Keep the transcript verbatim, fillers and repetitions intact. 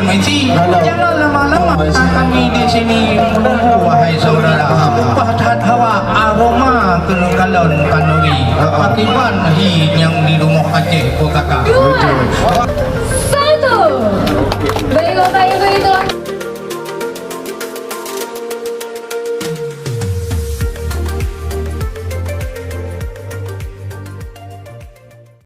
Misi, jangan lama-lama kami di sini menunggu, wahai saudara. Ubah that hawa aroma keuneuk kalon khanuri. Akibat hi nyang di rumoh Aceh, P K K.